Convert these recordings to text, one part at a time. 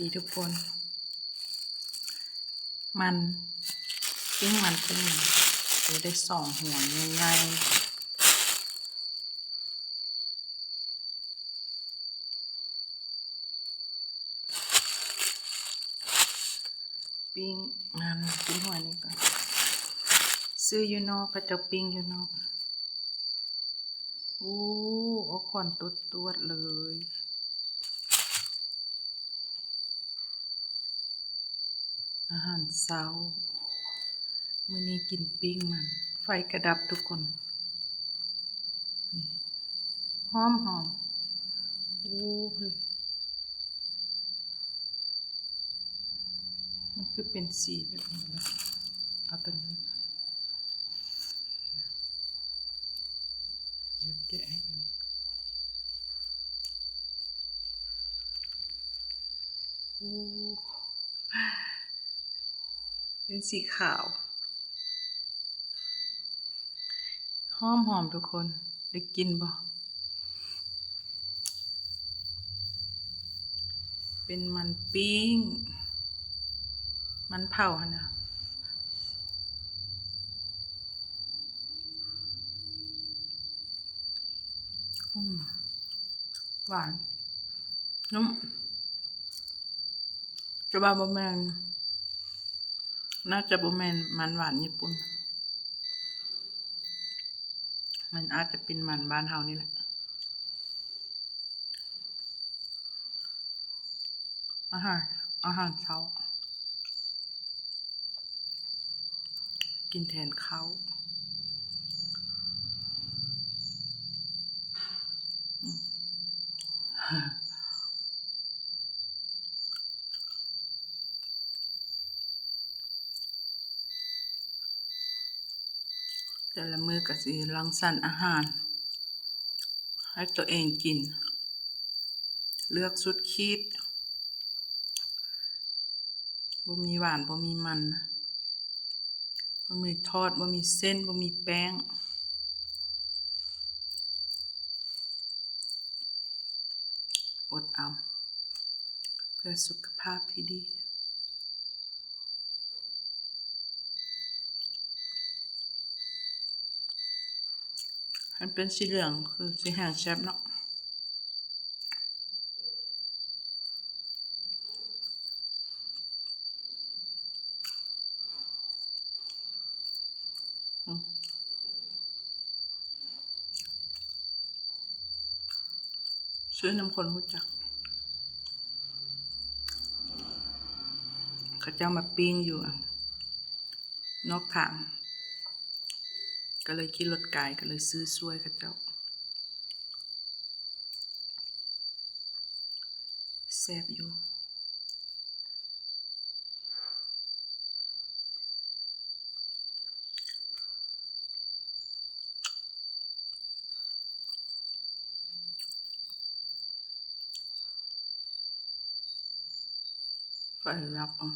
ດີທຸກຄົນ ມັນ ປີ້ງມັນ ປີ້ງມັນ ໂອ້ ໄດ້ສອງຫວນໃຫຍ່ໆ. ປີ້ງມັນ ປີ້ງຫວນນີ້ກ່ອນ ຊື້ຢູ່ນອກ ເຂົາເຈົ້າປີ້ງຢູ່ນອກ. ໂອ້ ອອກຄວັນຕວດໆເລີຍ. ອາຫານເຊົ້າ ມື້ນີ້ກິນປີ້ງມັນ ໄຟກະດັບທຸກຄົນ. ຫອມໆ ໂອ້ຍ ມັນຄືເປັນສີແບບນີ້ນະ ເອົາໂຕນີ້ ດຽວແກະໃຫ້ເບິ່ງ. ໂອ້ ເປັນສີຂາວ ຫອມໆ ທຸກຄົນ ໄດ້ກິ່ນບໍ່? ເປັນມັນປີ້ງ ມັນເຜົາຫັ້ນນະ. ອືມ ຫວານ ນຸ້ມ ແຕ່ວ່າບໍ່ແມ່ນ ໜ້າຈະບໍ່ແມ່ນມັນຫວານຍີ່ປຸ່ນ ມັນອາດຈະເປັນມັນບ້ານເຮົານີ້ແຫຼະ. ອາຫານ ອາຫານເຊົ້າ ກິນແທນເຂົ້າ. ແຕ່ລະມື້ກະຊິລັງສັນອາຫານໃຫ້ໂຕເອງກິນ ເລືອກສຸດຂີດ ບໍ່ມີຫວານ ບໍ່ມີມັນ ບໍ່ມີທອດ ບໍ່ມີເສັ້ນ ບໍ່ມີແປ້ງ ອົດເອົາ ເພື່ອສຸຂະພາບທີ່ດີ. ຄັນເປັນສີເຫຼືອງຄືຊິແຮງແຊບເນາະ. ອືມ ຊື້ນຳຄົນຮູ້ຈັກ ເຂົາເຈົ້າມາປີ້ງຢູ່ ອັນ ນອກທາງ ກໍເລີຍຂີ່ລົດກາຍ ກໍເລີຍຊື້ຊ່ວຍເຂົາເຈົ້າ. ແຊບຢູ່. ໄຟດັບ ອະ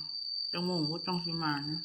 ຈັກໂມງບໍ່ຈັ່ງຊິມານະ.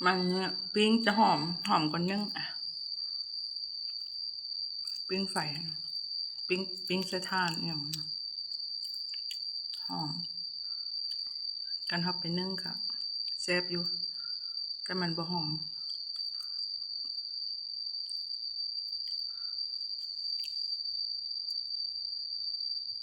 ມັນນີ້ປີ້ງຈະຫອມ ຫອມກວ່າໜຶ້ງ ອະ ປີ້ງໄຟ ປີ້ງ ປີ້ງໃສ່ຖ່ານອີ່ຫຍັງ ຫອມ. ຄັນເຮົາໄປໜຶ້ງກະແຊບຢູ່ ແຕ່ມັນບໍ່ຫອມ.